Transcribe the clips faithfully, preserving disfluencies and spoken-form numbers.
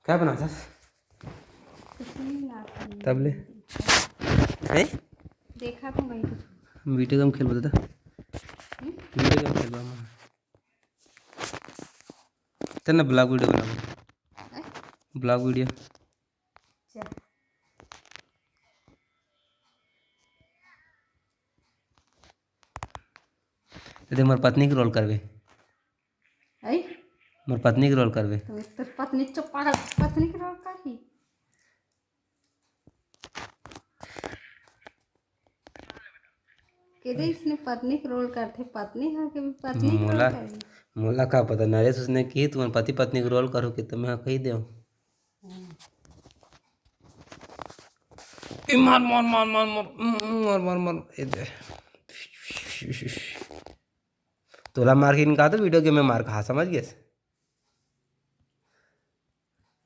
का बनाथस? कुछ नहीं बनात हूँ। तब ले। हैं? देखा तो वही कुछ। हम video game खेलबो दादा। हम्म? Video game खेलबो हम। तेन vlog video बनाबो। हैं? Vlog video। चल। ते मोर पत्नी के role करबे। आई? मोर पत्नी के role करबे। तो तोर पत्नी चुप्पा, पत्नी के role करही। के दे इसने पत्नी के role करथे, पत्नी हा के पत्नी के role मोला, करही। मोला का पता, नरेश उसने की तुमन पति पत्नी के role करो कि तुम्हें कही देव। हम्म। ए, मार, मार, मार, मार, मार, मार, मार, मार, मार, ए दे। तोला मार के निकाल तो video game में मार कहा, समझ गेस?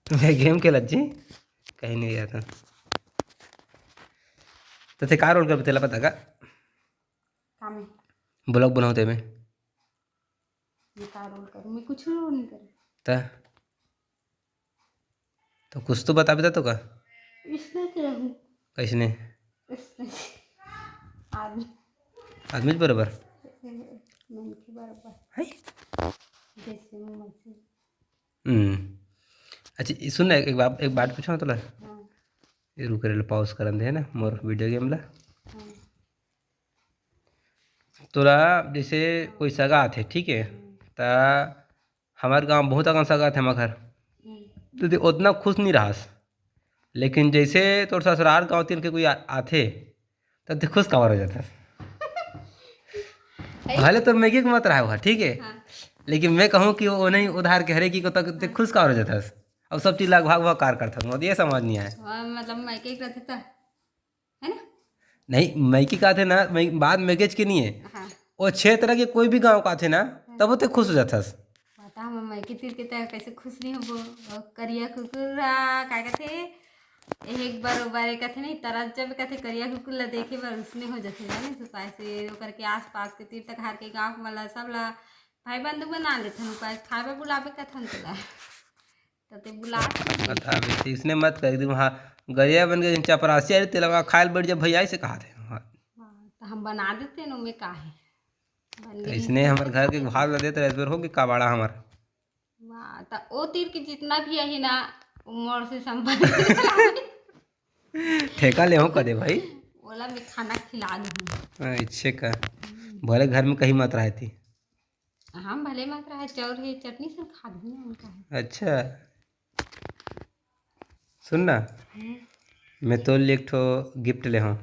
मैं game खेलत जी, कहीं नहीं जाता। तो ते का role करबे, तेला पता का? का में? Vlog बनाओ ते में। मैं का role करूँ? मैं कुछ role नहीं करूँ। त तो कुछ तो बताबे त तो का? इसने क्या हूँ? कैसने? इसने आदमी। आदमी बराबर? मन के बराबर। है? जैसे मैं वैसे। हम्म। अच्छा, ये सुन ना, एक बात, एक बात पूछो तोला। हाँ। ये रुक रे, pause करन दे, है ना, मोर video game ला। हाँ। तोला जैसे कोई सगा आथे, ठीक है, हम्म। त हमार गांव बहुत अकन सगा आथे हमर घर, हम्म। तो ते उतना खुश नहीं रहस, लेकिन जैसे तोर ससुराल गांव तीर के कोई आ-, आथे, तब ते खुश काबर हो जाथस? भले तोर मैके के मत रहा हुआ, ठीक है, हाँ। लेकिन मैं कहूँ कि वो नहीं उधार के हरे की को तक ते खुश काबर हो जाथस? अब सब चीज लगभग भाग कार करथस, मोर ये समझ नहीं आए। हाँ, मतलब मैके के रहते त, है ना? नहीं, मैके का आथे ना, मैं बात मैकेज के नहीं है। हाँ। वो क्षेत्र के कोई भी गांव का आथे ना, हाँ। तब वो ते खुश हो जाथस। बता, हम मैके तीर के त कैसे खुश नहीं होबो? वो करिया कुकुर हा, का कहथे? एक बार, वो बार कहथे नहीं, तरस जब कहथे करिया कुकुर ला देखे बर उसने हो जाथे, जाने तो कैसे ओकर के आसपास के तीर तक हार के गांव वाला सब ला भाई बंधु बना लेथन, उपाय खाए बर बुलाबे कथन तोला। त ते बुला। बताबे, ते इसने मत कर, एकदम, हाँ, गरिया बन के चपरासी आए, तेला खाए ल बैठ जा भैया, ऐसे कहा थे, हाँ। हाँ, त हम बना देते न, ओमे का है? बन त गई इसने हमर घर के भाव ला देते रहे, फिर हो कि काबाड़ा हमर। वाह, त ओ तीर के जितना भी आही ना, वो मोर से संपर्क। ठेका ले हो कदे भाई? ओला मैं खाना खिला दूँ। हाँ, इच्छे का। हम्म। भले घर में कहीं मत रहे थी। हम भले मत रहे, चाउर हे, चटनी से खा दूँ ना, उनका है। अच्छा। सुन ना, हम्म। मैं तोर लिए एक ठो gift ले हूँ।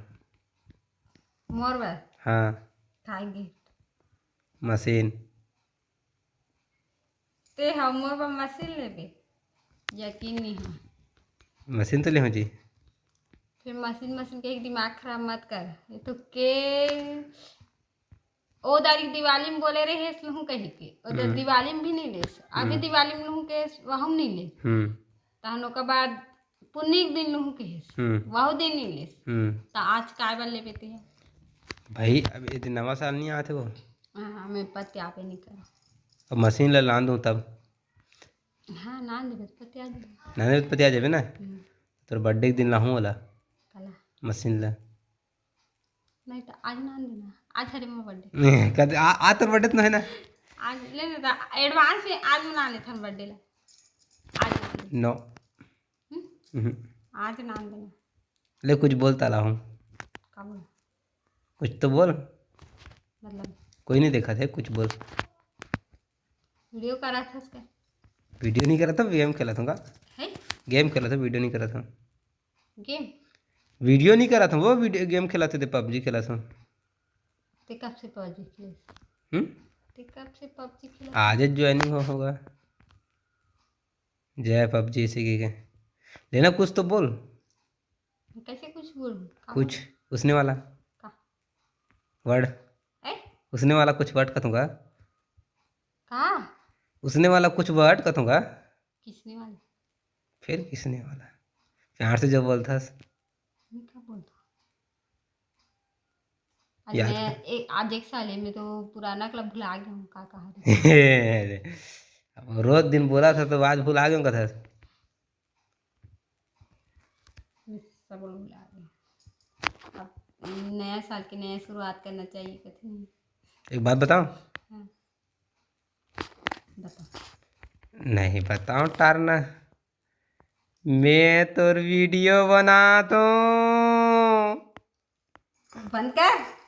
मोर बर? हाँ। काय gift? मशीन। ते हा मोर बर मशीन लेबे? यकीन नहीं हो। मशीन तो ले हूँ जी। फिर मशीन, मशीन के एक दिमाग खराब मत कर। ये तो के ओ दारी दिवाली में बोले रहे लहूँ कही के, ओ दारी हम्म। दिवाली में भी नहीं लेस, अभी हम्म। दिवाली में लहूँ के वहम नहीं ले। हम्म। तहन ओकर बाद पुन्नी के दिन लहूँ के हेस, हम्म। वहू दिन नहीं लेस। हम्म। त आज काय बर लेबे ते? भाई, अब ये दिन नवा साल नहीं आते वो। हाँ, हाँ, मैं पत्या पे नहीं कर। अब मशीन ला लान दूँ तब। हाँ, लान देबे त पत्या देबे। लान देबे त पत्या जाबे ना। हम्म। तोर birthday के दिन लाहूँ वाला। काला? मशीन ला। नहीं तो आज ना देना, आज हरे मोर birthday। कद आ, आ तोर birthday तो है ना? आज ले लेता, advance में आज मना लेथन birthday ला। आज ना देना। No। हम्म? हम्म। आज ना देना। ले कुछ बोल ताला हूँ। का बोल? कुछ तो बोल। मतलब? कोई नहीं देखा थे, कुछ बोल। Video करा था उसका? Video नहीं करा था, game खेला था। है? Game खेला था, video नहीं करा था। Game? Video नहीं करा था वो, video game खेला थे, PUBG खेला था। ते कब से PUBG खेले? हम्म? ते कब से PUBG खेले? आज joining हो होगा। जय PUBG इसी की के। लेना कुछ तो बोल। कैसे कुछ बोलूँ? का कुछ बोलूँ? उसने वाला। का? Word। ए? उसने वाला कुछ word कथूँगा। का? उसने वाला कुछ word कथूँगा। किसने वाला? फिर किसने वाला? प्यार से जो बोलथस। मैं का बोलता? आज याद मैं कर। एक, आज एक साल है, मैं तो पुराना club भुला गया हूँ, का कहा था? अरे, अब रोज दिन बोला था तो आज भुला गया हूँ कथस। तब भुला गए। अब नया साल की नया शुरुआत करना चाहिए, कथे नहीं। एक बात बताओ। हाँ। बता। नहीं बताओ, टारना। मैं तोर वीडियो बनात हूँ। बंद कर।